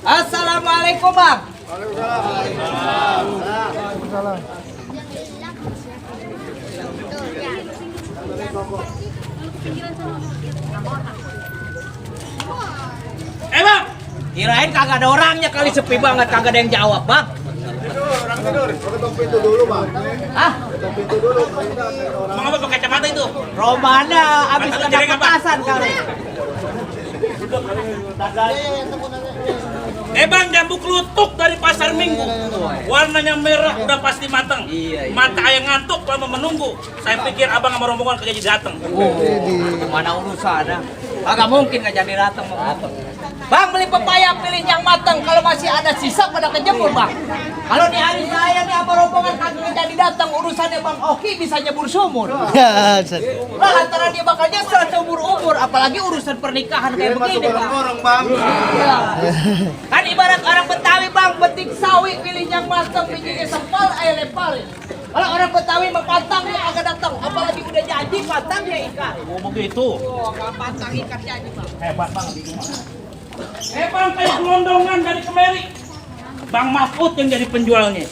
Assalamualaikum bang. Bang, Kirain kagak ada orangnya kali, sepi banget, kagak ada yang jawab bang. Orang tidur, ketok pintu dulu bang. Ah, Ketok pintu dulu. mau apa pakai kacamata itu? Romana abis Kata kena jelek apa? petasan kali. Bang, jambu kelutuk dari pasar Minggu. Warnanya merah, udah pasti matang. Iya. Mata ayah ngantuk lama menunggu. Saya pikir abang sama rombongan kerja datang. Mana urusannya? Agak mungkin nggak jadi datang bang. Bang, beli pepaya, pilih yang matang. Kalau masih ada sisa pada kejemur bang. Kalau di hari saya nih sama rombongan kagak jadi datang, urusannya bang Oki bisa nyebur sumur. Lah lantaran dia bakal nyesel seumur-umur, apalagi urusan pernikahan kayak begini bang. Orang bang. Iya. Kan ibarat orang Betawi bang, petik sawi pilih yang matang, bijinya sempal, air lemparin. Kalau orang Betawi mah pantang dia agak datang, apalagi udah janji pantang dia ikan. Oh begitu. Oh, nggak pantang ikan janji bang. Hebat bang. Bang, kayak gelondongan dari kemari. Bang Mahfud yang jadi penjualnya.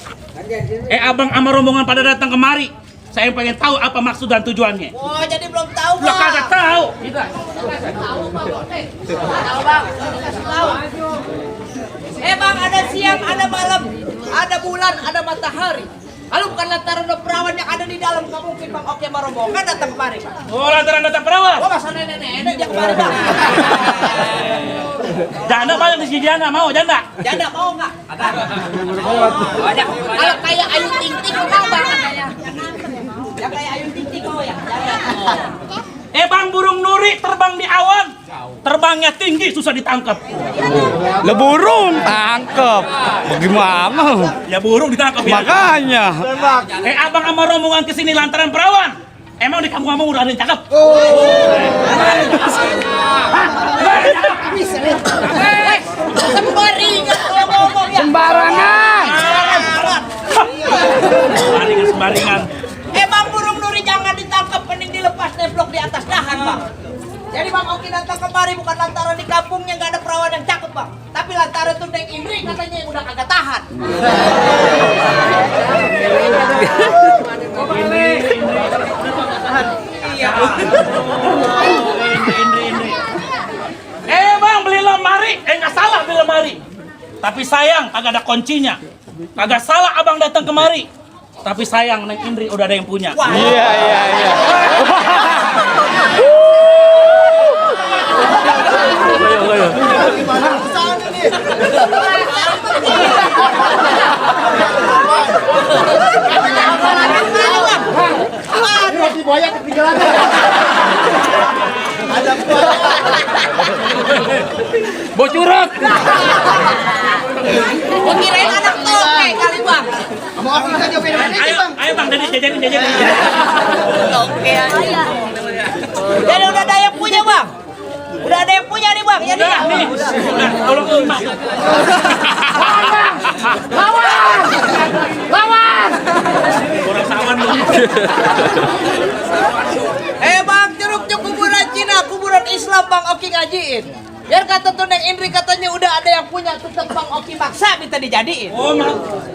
Abang sama rombongan pada datang kemari. Saya pengen tahu apa maksud dan tujuannya. Oh, jadi belum tahu Lo bang. kagak tahu. Kita. Tahu bang, oke. Tahu bang, kasih tahu. Bang, ada siang, ada malam, ada bulan, ada matahari. Lalu bukan lantaran perawan yang ada di dalam, nggak mungkin bang Oki sama rombongan datang kemari bang. Oh, lantaran datang perawan. Oh, masa nenek-nenek dia kemari bang. Janda banyak di sini, janda mau janda. Janda mau nggak? Banyak. Kalau kayak Ayu Ting Ting mau bang katanya. Yang kayak Ayu Ting Ting mau ya? Janda. Bang, burung nuri terbang di awan. Terbangnya tinggi, susah ditangkap. Lah burung tangkep. Bagaimana? Ya burung ditangkap ya. Makanya. Abang sama rombongan kesini lantaran perawan. Emang di kampung kamu udah ada yang cakep? Sembaringan kalau ngomong ya. Sembarangan. Sembaringan. Bang, burung nuri jangan ditangkap, mending dilepas nemplok di atas dahan bang. Jadi bang Oki datang kemari bukan lantaran di kampungnya nggak ada perawan yang cakep bang, tapi lantaran tuh Neng Indri katanya yang udah kagak tahan. Iya. Bang, beli lemari. Nggak salah beli lemari. Tapi sayang, kagak ada kuncinya. Kagak salah abang datang kemari. Tapi sayang, Neng Indri udah ada yang punya. Iya. Masih buaya ketinggalan. Ada buaya. Bocurut. Gua kirain anak toke kali bang. Mau apa kita nyobain ini Ayo bang, jajanin. Toke aja. Jadi udah ada yang punya bang. Udah ada yang punya nih bang. Jadi ya. Nih, udah, tolong bang. Lawan. Orang sawan lu. Bang, jeruknya kuburan Cina, kuburan Islam bang Oki ngajiin. Biar kata tuh Neng Indri katanya udah ada yang punya, tetep bang Oki maksa minta dijadiin. Oh,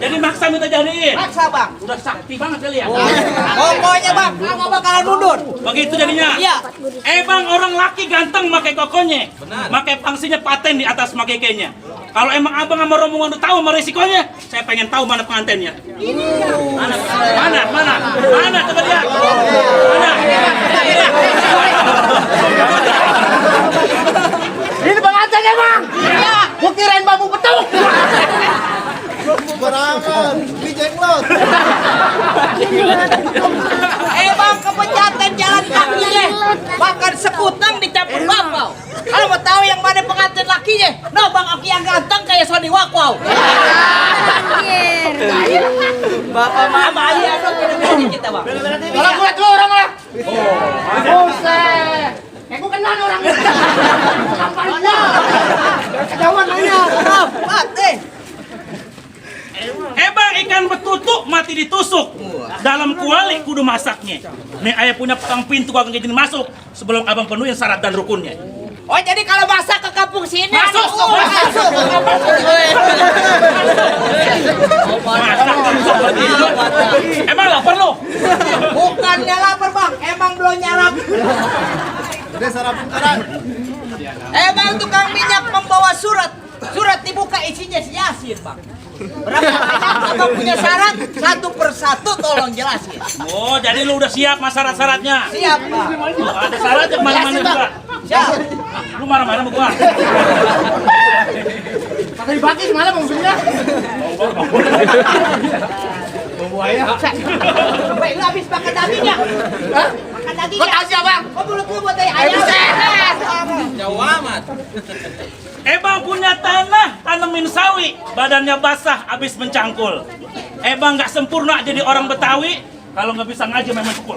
jadi maksa minta jadiin. Maksa bang. Udah sakti banget kali ya. Pokoknya bang, nggak bakalan mundur. Begitu jadinya. Iya. Bang, orang laki ganteng pakai kokonya. Pakai pangsinya paten di atas makekenya. Kalau emang abang sama rombongan udah tahu sama resikonya, saya pengen tahu mana pengantennya. Mana coba lihat. Mana? Ini pengantinnya bang. Iya. Gua kirain bambu betul. Beli jenglot. Bang, kepejatan jalan kakinya. Bahkan sekutang dicampur bapau. Kalau mau tahu yang mana pengantin lakinya, no Bang Oki yang ganteng kayak Sony Wakwau. Bapak mama ayah no kita kita Bang. Orang kuat lu orang lah. Buset. Aku kenal orang. Kampanye. Kejauhan nanya. Mati. Bang, ikan betutuk mati ditusuk. Dalam kuali kudu masaknya. Nih ayah punya petang pintu kau izin masuk sebelum abang penuhin syarat dan rukunnya. Oh jadi kalau masak ke kampung sini Masuk, masuk. masuk. Masak langsung begitu. Emang lapar lo? Bukannya lapar Bang, emang belum nyarap. Udah sarapan sekarang. Emang tukang minyak membawa surat. Surat dibuka isinya si Yasin Bang. Berapa banyak abang punya syarat? Satu persatu tolong jelasin. Oh, jadi lu udah siap mas syarat-syaratnya? Siap Bang. Oh, ada syarat yang mana-mana Jelasin, juga. Bang. Siap. Lu marah-marah sama gua? Kata dibagi semalam maksudnya. Buaya. Baik lu habis makan dagingnya. Hah? Makan dagingnya. Kok tahu Bang? Kok mulut lu buat ayam? Jauh amat. Bang punya tanah, tanemin sawi, badannya basah habis mencangkul. Bang nggak sempurna jadi orang Betawi, kalau nggak bisa ngaji memang pukul.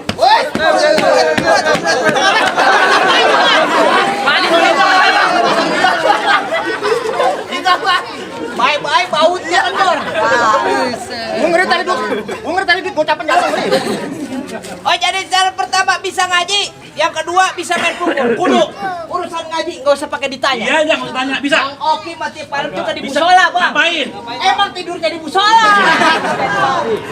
Bye-bye bautnya kendor. Mau ngeri tadi gocapan jatuh nih. Oh jadi cara pertama bisa ngaji, yang kedua bisa main pukul. Kudu urusan ngaji nggak usah pakai ditanya. Iya, jangan usah tanya, bisa. Bang Oki mati parem juga di Bisa. musola Bang. Ngapain? Emang tidurnya di musola.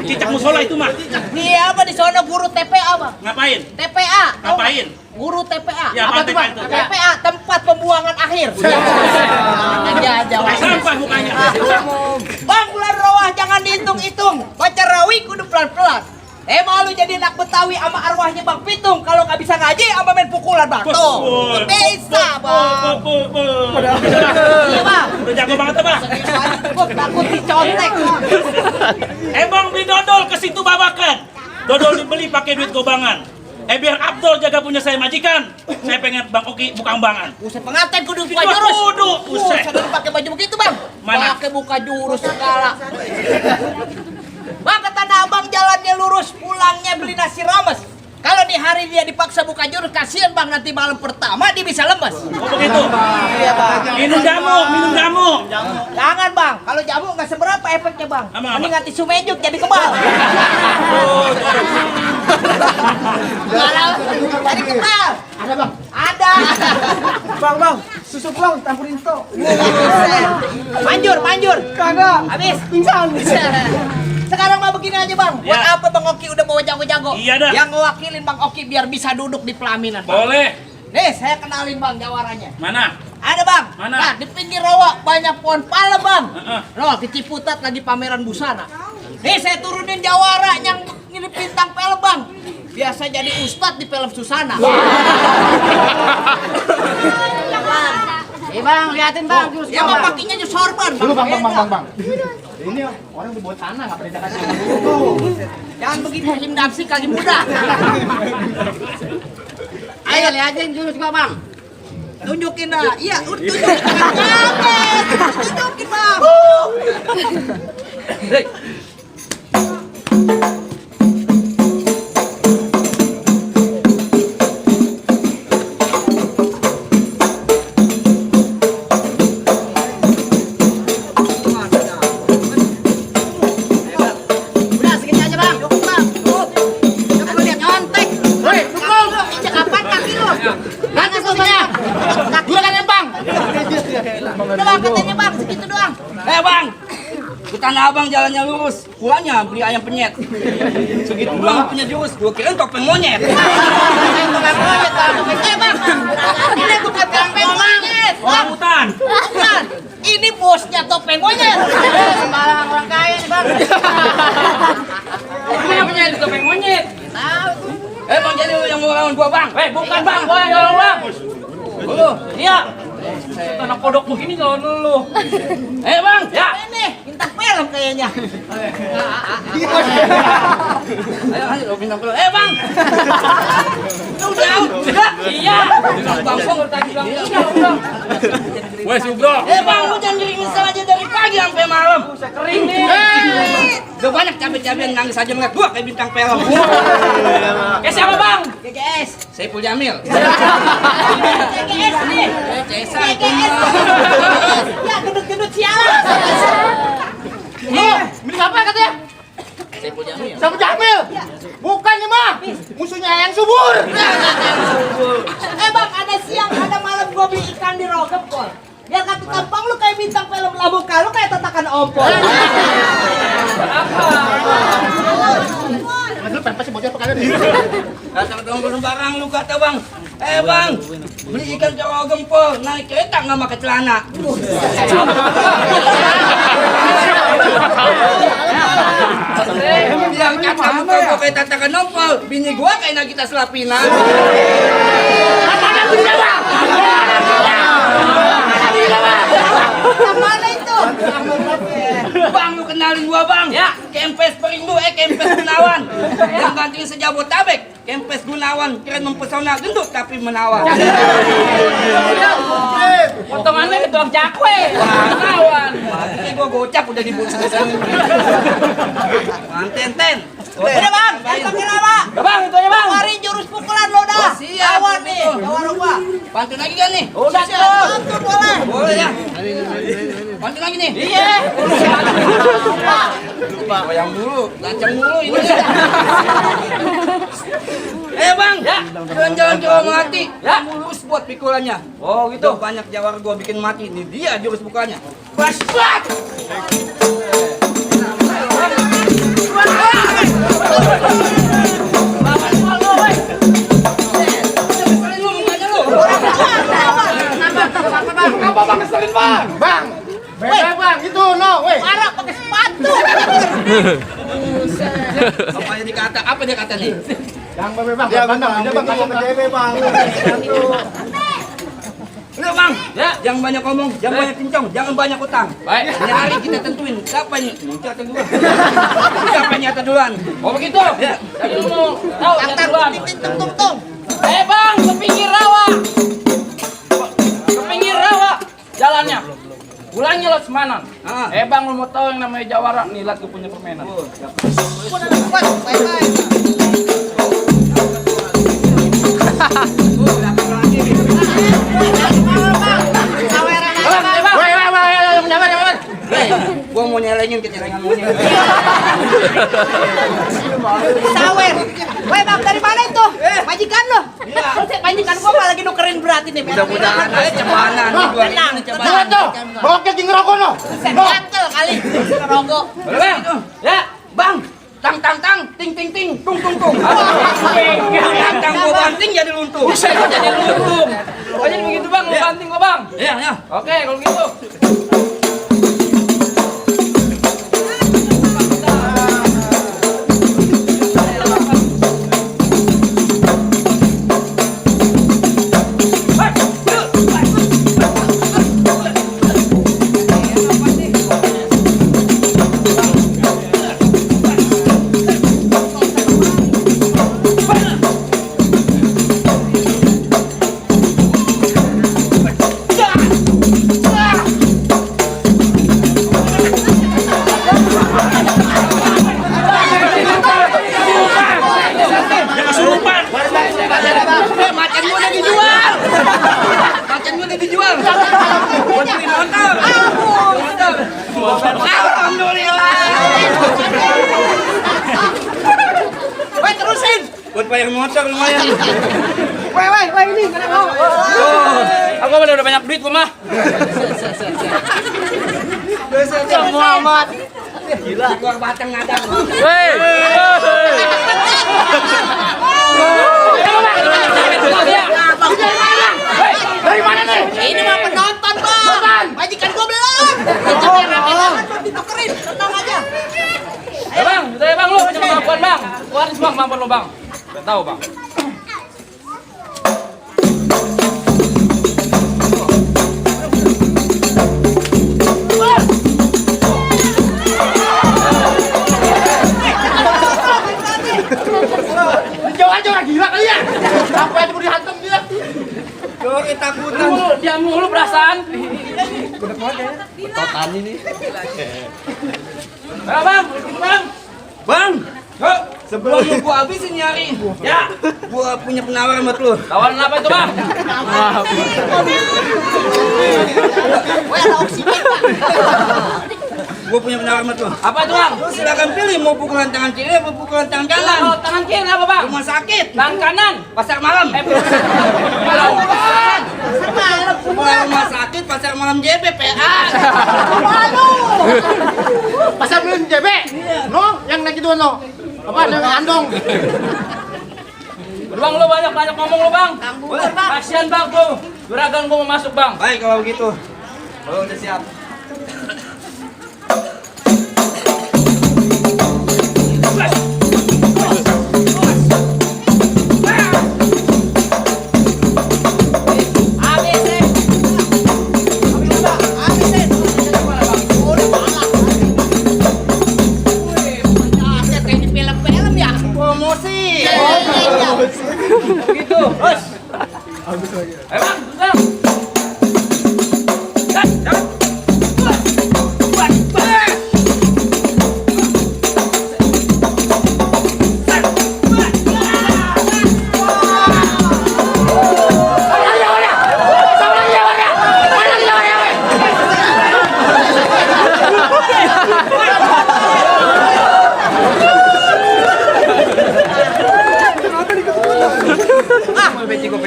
Cicak musola itu mah. Iya apa di sono guru TPA Bang. Ngapain? TPA. tahu Ngapain? nggak? Guru TPA. Ya, apa tuh, Bang? itu? TPA tempat pembuangan akhir. Aja Kayak sampah mukanya. Bang bulan rawah jangan dihitung-hitung. Baca rawi kudu pelan-pelan. Malu jadi anak Betawi sama arwahnya Bang Pitung. Kalau nggak bisa ngaji sama main pukulan Bang. Tuh. Bisa Bang. Iya Bang. Udah jago banget Bang. Gue takut dicontek. Bang beli dodol ke situ babakan. Dodol dibeli pakai duit gobangan. Biar Abdul jaga punya saya majikan. Saya pengen Bang Oki buka ambangan. Buset pengantin kudu buka Itu jurus. kudu, buset. Buset pakai baju begitu Bang. Mana? Pakai buka jurus segala. Bang kata abang jalannya lurus, pulangnya beli nasi rames. Kalau di hari dia dipaksa buka jurus, kasihan Bang nanti malam pertama dia bisa lemes. Oh begitu. Iya Bang. Minum jamu. Jangan Bang, kalau jamu nggak seberapa efeknya Bang. Apa? Mending tisu mejuk jadi kebal. Kalau jadi kebal. Ada Bang. Ada. Bang, susu pulang campurin stok. Manjur. Kagak. Habis. Pingsan. Sekarang mah begini aja Bang. Buat Ya. apa Bang Oki udah bawa jago-jago? Iya dah. Yang ngewakilin Bang Oki biar bisa duduk di pelaminan Bang. Boleh. Nih saya kenalin Bang jawarannya. Mana? Ada Bang. Mana? Nah di pinggir rawa banyak pohon pala Bang. Heeh. Loh di Ciputat lagi pameran busana. Nih saya turunin jawara yang ngilip bintang film Bang. Biasa jadi ustadz di film Susana. Bang, liatin Bang. Ya Bang pakinya aja sorban. Dulu Bang. Beda. Ini orang dibuat tanah nggak pernah dikasih. Jangan begitu Him Dapsi kaki muda. Ayo liatin jurus gua Bang. Tunjukin dah. Iya, tunjukin. Tunjukin Bang. Udah segini aja Bang. Coba lihat nyontek. Woi, pukul. Injak apaan kaki lu? Nanti selesai. Juragan Bang. Udah Bang, katanya Bang, segitu doang. Bang, ke tanah abang jalannya lurus, pulangnya beli ayam penyet. Segitu doang punya jurus, gua kirain topeng monyet. Tukang monyet Bang. Bang, ini bukan topeng monyet. Orang hutan. Bukan. Ini bosnya topeng monyet. Sembarang orang kaya nih Bang. Gua punya topeng monyet. Bang jadi lu yang mau lawan gua bang? Bukan Bang, gua yang orang Bang. Iya. Anak kodok begini kalau lu. Bang, ya. Ini bintang film kayaknya. Ayo bintang film. Bang. Udah. Iya. Bang Tadi bilang udah. Wes Subro. Bang, lu jangan nyesel aja dari pagi sampai malam. Kering nih. Udah banyak cabai-cabai nangis aja ngeliat gua kayak bintang film. Siapa Bang? GGS. Saiful Jamil. GGS nih. Cesa itu GGS. mah. Ya gendut-gendut sialan. Milik apa katanya? Saiful Jamil. Sama Jamil. Bukan nih mah. Musuhnya yang subur. Bang, ada siang, ada malam gua beli ikan di Rogep kok. Biar kata tampang lu kayak bintang film Labuka, lu kayak tatakan ompol. Lu pempes bocor apa kagak nih? Datang dong barang lu kata Bang. Bang, beli ikan cowok gempol, naik kereta nggak pakai celana. Bilang kata muka gua kayak tatakan ompol, bini gua kayak Nagita Slavina. Mana itu? Bang, lu kenalin gua Bang. Ya. Kempes Perindu, Kempes Gunawan. Yang gantiin sejabotabek. Kempes Gunawan, keren mempesona, gendut tapi menawan. Potongannya ketuang cakwe. Kawan. Ini gua gocap udah dibungkus. Manten. Udah bang, pantangin apa? Bang, itu aja Bang. Keluarin jurus pukulan lo dah. Oh, siap, Lawan nih, betul. lawan gua. Pantun lagi kan nih? Udah Pantun boleh. Boleh ya? Pantun lagi nih? Iya. Goyang dulu, lancang dulu ini. Bang, jalan-jalan Jawa mati. Ya. Mulus buat pikulannya. Oh gitu. Tuh banyak jawara gua bikin mati. Ini dia jurus pukulannya. Basbat. Keselin lu mukanya lu. Apa bang keselin bang? Bang. Bang, itu no, weh. Parah pakai sepatu. Apa dia kata nih? Yang bebe bang, dia bang, dia bang, kasih bebe bang. Udah Bang, Ya. jangan banyak ngomong, jangan banyak cincong, jangan banyak utang. Baik. Ini hari kita tentuin siapa nih? Muncul atau duluan? Siapa yang nyata duluan? Oh begitu. Ya. Tadi lu mau tahu Antar duluan. tung. Bang, ke pinggir rawa. Ke pinggir rawa. Jalannya. Pulangnya lo semanan. Ah. Bang, lu mau tahu yang namanya jawara? Nih, lihat gue punya permainan. Gua udah kuat, bye-bye. Gua mau nyelengin kecelengan monyet. Sawer. Weh bang, dari mana itu? Majikan lo? Majikan gua malah lagi nukerin berat ini. Mudah-mudahan aja cemanan nih gua Tenang, ini coba. Lihat tuh, bokeh di ngerokok no. Gatel kali. Rokok. Bang, ya. Bang, tang ting tung tung. Tang gua banting jadi luntur. Bisa jadi luntung. Pokoknya begitu Bang, lu banting lo Bang. Ya. Oke, kalau gitu. Macan gua udah dijual. Bantuin motor. Alhamdulillah. Weh terusin. Buat bayar motor lumayan. Weh ini. Aku udah banyak duit gua mah. Semua amat. Gila, keluar batang ngadang. Weh. Dari mana nih? Ini mah penonton bang. Majikan gua belum. Majikan belum ditukerin. Tenang aja. Bang, udah ya Bang, lu punya kemampuan Bang. Keluarin semua kemampuan lu Bang. Udah tahu Bang. Totan ini. Ayo bang, bang. Bang, sebelum lu gua habisin nyari, Ya, gua punya penawaran buat lu. tawaran apa itu bang? Gua punya penawaran buat lu. Apa itu bang? Lu silakan pilih mau pukulan tangan kiri atau pukulan tangan kanan. Kalau tangan kiri apa bang? Rumah sakit, Tangan kanan. pasar malam. Kalau Pukulan rumah sakit, pasar malam JB, PA. Pasar belum JB. No, yang naik itu no. Apa yang andong? bang lu banyak ngomong lu bang. Kasian bang tuh. Juragan gua mau masuk bang. Baik kalau begitu. Kalau udah siap. Begitu. Bos. Ayo bang, bang. Jalan.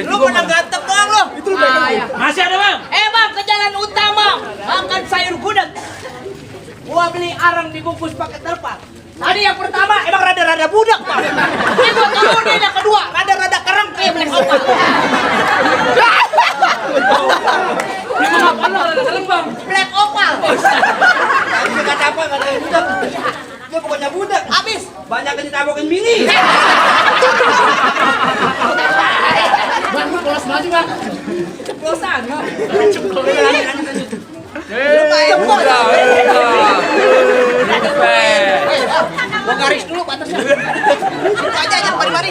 Lu menang ganteng doang lu. Masih ada bang? Bang, ke jalan utama. Makan sayur gudeg. Gua beli arang dibungkus pakai terpal. Tadi yang pertama emang rada-rada budak, Pak. Ini gua turunin yang kedua, rada-rada kereng kayak black opal. Emang apa lu ada serem bang? Black opal. Tadi kata apa? Kata budak. Dia bukannya budak. Habis. Banyak yang ditabokin bini. Bang, lu kelas maju bang. Ceplosan. Gua garis dulu batasnya. Situ aja yang mari-mari.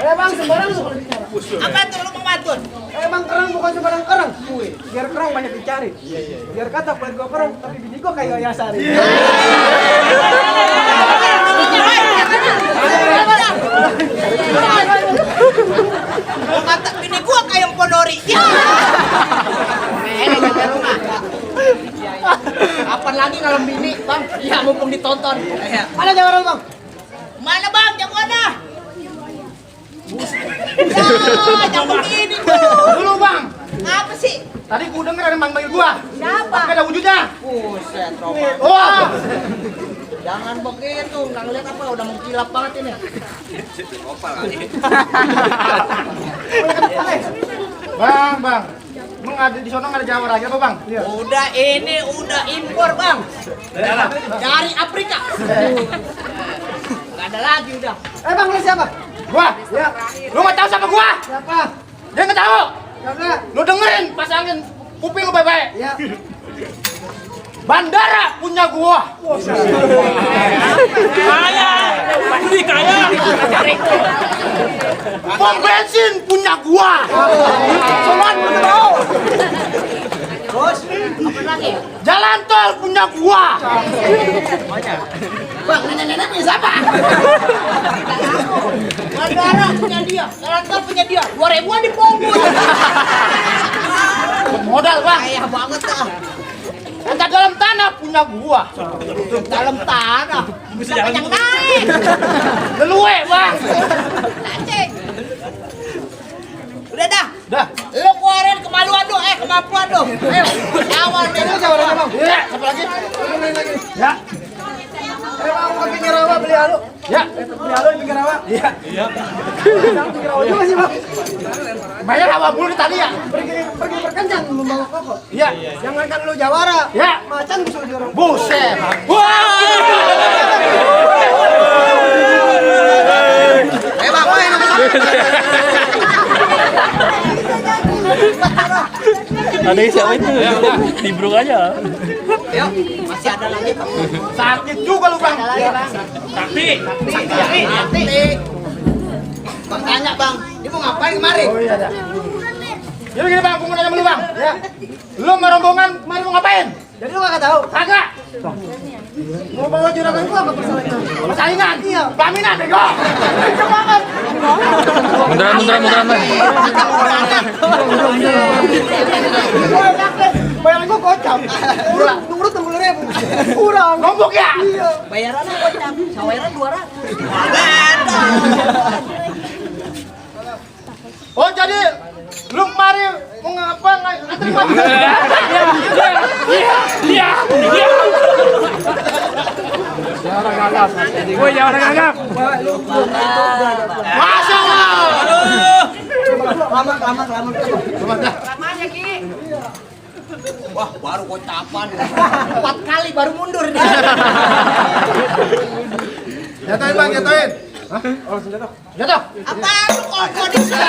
Bang, sembarang lu kalau bicara. Apa tuh lu mau mantun? Emang kerang bukan sembarang kerang. Biar kerang banyak dicari. Biar kata buat gua kerang, tapi bini gua kayak Yasari. Gua kata bini gua kayak Ponori. Ya. Kapan lagi ngalem bini, Bang? Iya, mumpung ditonton. Mana jawara Bang? Mana bang, yang mana? Ya, yang begini tuh. Dulu Bang. Apa sih? Tadi gua denger ada Bang manggil gua. Siapa? Pakai ada wujudnya. Buset, Roman. Wah. Jangan begitu, nggak ngeliat apa, udah mengkilap banget ini. Bang. Emang ada di sono nggak ada jawara lagi apa Bang? Iya. Udah ini, udah impor bang. Dari Afrika. Gak ada lagi udah. Bang, lu siapa? Gua. Ya. Lu nggak tahu siapa gua? Siapa? Dia nggak tahu. Siapa? Lu dengerin, pasangin kuping lu baik-baik. Ya. Bandara punya gua. Kaya. Pasti kaya. Pom bensin punya gua. Solan lu tahu. Terus, apa lagi? Jalan tol punya gua. Bang, nenek-nenek punya siapa? Bandara punya dia, jalan tol punya dia. 2.000-an dipungut. Modal Bang. Kaya banget dah. Entar dalam tanah punya gua. Dalam tanah. Bisa yang naik. Leluwe Bang. Cacing. Udah dah. Dah. Lu keluarin kemaluan lu, kemampuan lu. Ayo, awal deh. Itu jawabannya Bang. Iya, siapa lagi? Ya. Bang, pakai nyerawa beli halu. Ya, beli halu di pinggir rawa. Iya. Iya. Jangan pinggir rawa juga sih Bang. Bayar hawa bulu tadi ya. Pergi berkencan membawa koko. Iya. Jangankan lu jawara. Ya. Macan bisa juara. Buset. Wah. Bang, main sama Ada siapa itu? Dibrung aja. Yuk, masih ada lagi Bang. Sakit juga lu Bang. Ada lagi Bang. Sakti. Sakti. Bang tanya Bang, dia mau ngapain kemarin? Oh iya dah. Jadi gini bang, aku mau nanya sama lu bang. Ya. Lu sama rombongan kemarin mau ngapain? Jadi lu gak tahu? Kagak. Mau bawa juragan gua apa persaingan? Persaingan? Iya. Pelaminan bego. Itu banget. Munduran. Bayaran gua kocak. Nurut 60.000. Kurang. Nombok ya? Iya. Bayarannya kocak, saweran 200. Oh jadi lu kemarin mau ngapa nganter mati? Iya. Jangan gagap. Masya Allah. Lama. Ramanya Ki. Wah, baru kocapan. 4 kali baru mundur nih. Jatuhin bang, jatuhin. Hah? Oh, jatuh. Apaan lu kalau gua di sini?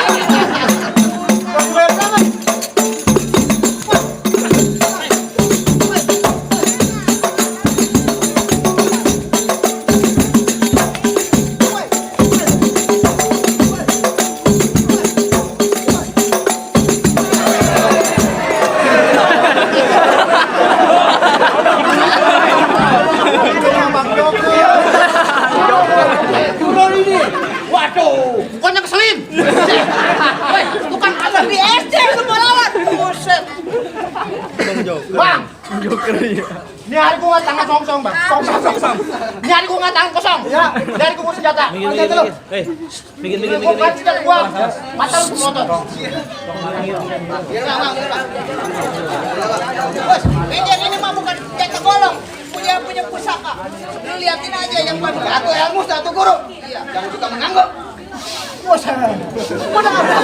Waduh, pokoknya keselin. Woi, tukang abah di SD lu mau lawan. Buset. Bang, ini hari gua nggak tangan kosong bang. Kosong. Ini hari gua nggak tangan kosong. Ya. Ini hari gua senjata. Mikir. Gua kan senjata gua. Mata lu motor. Bos, ini mah bukan jatah golong. Punya pusaka. Lu liatin aja yang paling Satu ilmu, satu guru. Iya. Yang suka mengangguk. Bos. Udah apa?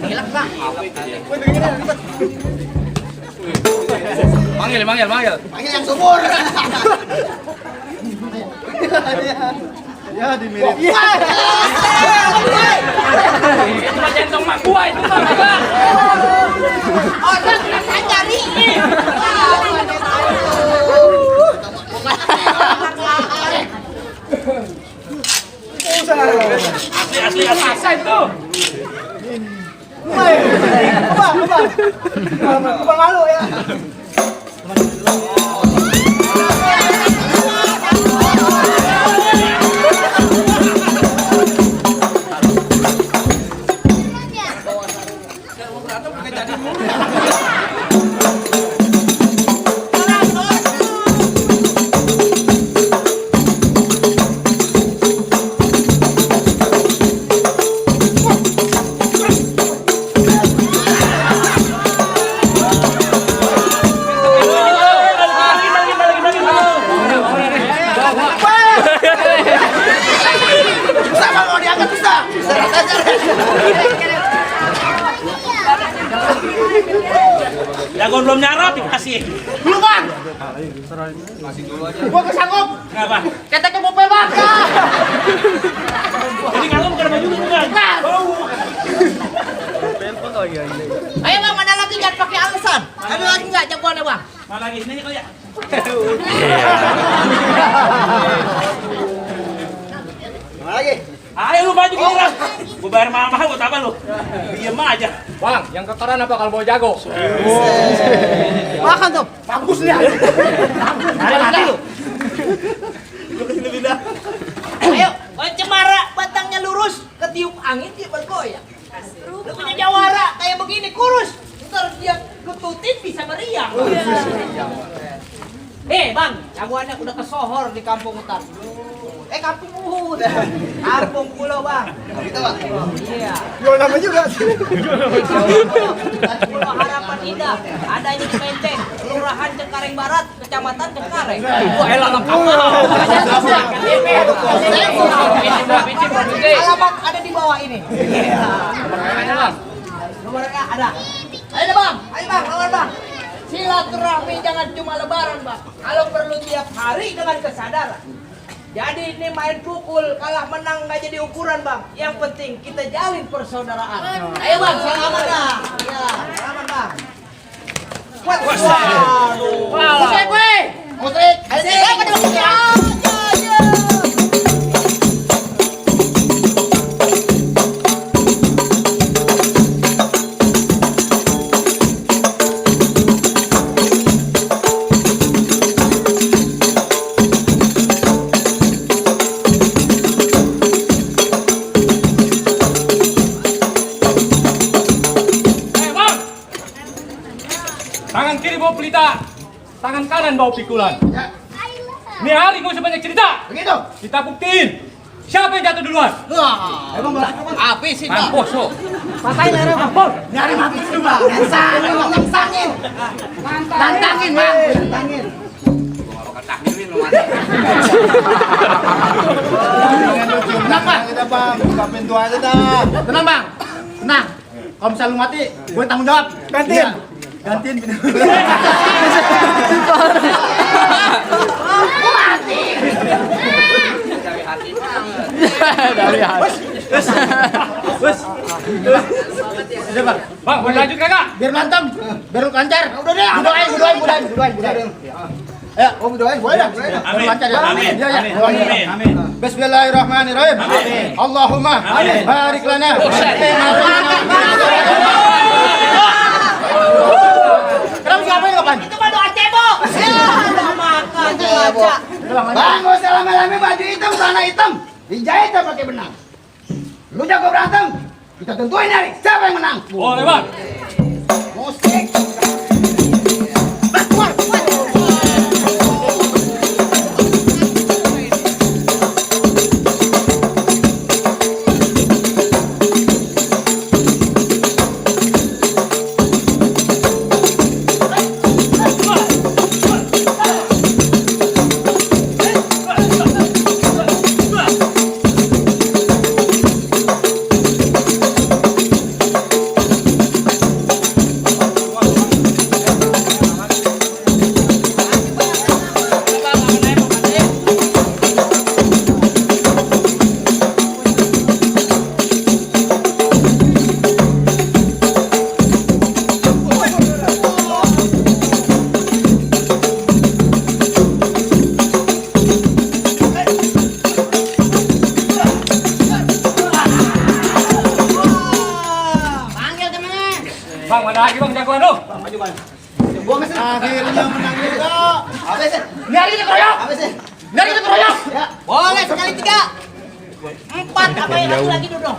Gila, Pak. Manggil. Panggil yang subur. Ya dimirip. Itu mah jentong mak gua itu mah. Orang akan cari. Asli asa itu. Apa malu ya? Sama mau diangkat bisa. Jagoan belum nyarap dikasih. Belum bang. Gua kesanggup. Kenapa? Keteknya mau pelak. Jadi kalau bukan baju itu kan. Ayo bang, mana lagi jangan pakai alasan. Ada lagi nggak jagoannya bang? Mana lagi sini kau ya? Lagi. Ayo lu maju gini lah. Gua bayar mahal-mahal buat apa lu? Diem aja. Bang, yang kekeren apa kalau mau jago? Makan tuh. Bagus nih. Ada mati lu. Ayo, cemara batangnya lurus, ketiup angin dia bergoyang. Lu punya jawara kayak begini kurus, ntar dia ketutin bisa meriang. Bang, jagoannya udah kesohor di kampung hutan. Kampung Uhud. Kampung Pulau bang. Gitu bang. Iya. Yo nama juga. Pulau Harapan Indah. Adanya di Menteng, Kelurahan Cengkareng Barat, Kecamatan Cengkareng. Wah, elah lengkap. Alamat ada di bawah ini. Nomornya ada. Ayo bang, nomor bang. Silaturahmi jangan cuma lebaran bang. Kalau perlu tiap hari dengan kesadaran. Jadi ini main pukul, kalah menang nggak jadi ukuran bang. Yang penting kita jalin persaudaraan. Ayo bang, selamat dah. Ya, selamat bang. Musik gue. Musik. Ayo. Tangan kiri bawa pelita, tangan kanan bawa pikulan. Ini hari gak usah banyak cerita. Begitu. Kita buktiin siapa yang jatuh duluan. Emang Bang. Apa sih, Bang? Mampus so. Patahin leher Bang. Nyari mati dulu Bang. Nantangin. Nantangin Bang. Nantangin. Tenang Bang. Kita Bang, buka pintu aja dah. Tenang Bang. Tenang. Kalau misalnya lu mati, gue tanggung jawab. Gantiin. Gantiin. Dari hati. Udah Bang. Bang, boleh lanjut kagak? Biar mantap. Biar lu lancar. Udah deh. Doain. Ya, Om doain boleh dah. Amin. Lancar ya. Amin. Iya ya. Amin. Amin. Bismillahirrahmanirrahim. Allahumma barik lana. Kenapa siapa yang kapan? Itu mah doa cebok. Ya, makan baca. Bang, gak usah lama-lama baju hitam, celana hitam. Dijahit aja pakai benang. Lu jago berantem. Kita tentuin hari siapa yang menang. Boleh bang. Musik. Bang, mana lagi bang jagoan lu? Buang mesin. Akhirnya menang juga. Apa sih? Nyari kita keroyok. Apa sih? Nyari kita keroyok. Ya. Boleh sekali 3. 4 apa yang lagi dulu dong.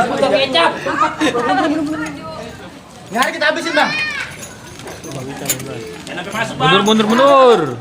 Butuh kecap. Nyari kita habisin Bang. Jangan sampai masuk bang. Mundur.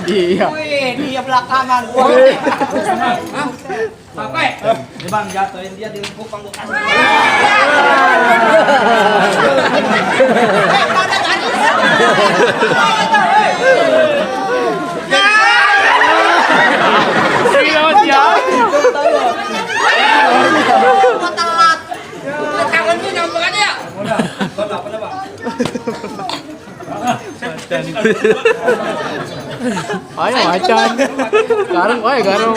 Dia. Wih, dia belakangan. Sampai. Ini bang jatuhin dia di kupang bekas. Ayo macan. Garang, garang.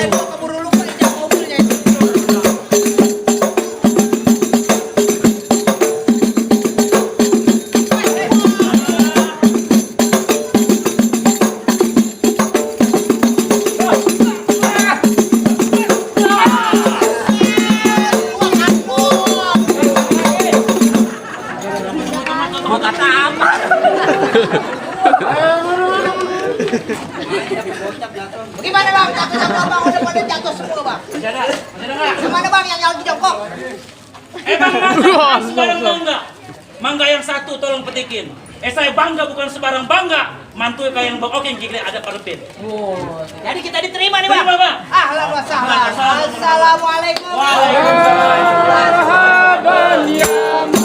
Gimana bang? Bang udah pada jatuh semua bang. Masih ada nggak? Gimana bang yang lagi jongkok? Bang, mangga sembarang mangga. Mangga yang satu tolong petikin. Saya bangga bukan sembarang bangga. mantu kayak yang bang oke kira ada parepin. Oh, jadi kita diterima nih bang. Terima, Bang. Ahlan wa sahlan. Assalamualaikum. Waalaikumsalam. Marhaban ya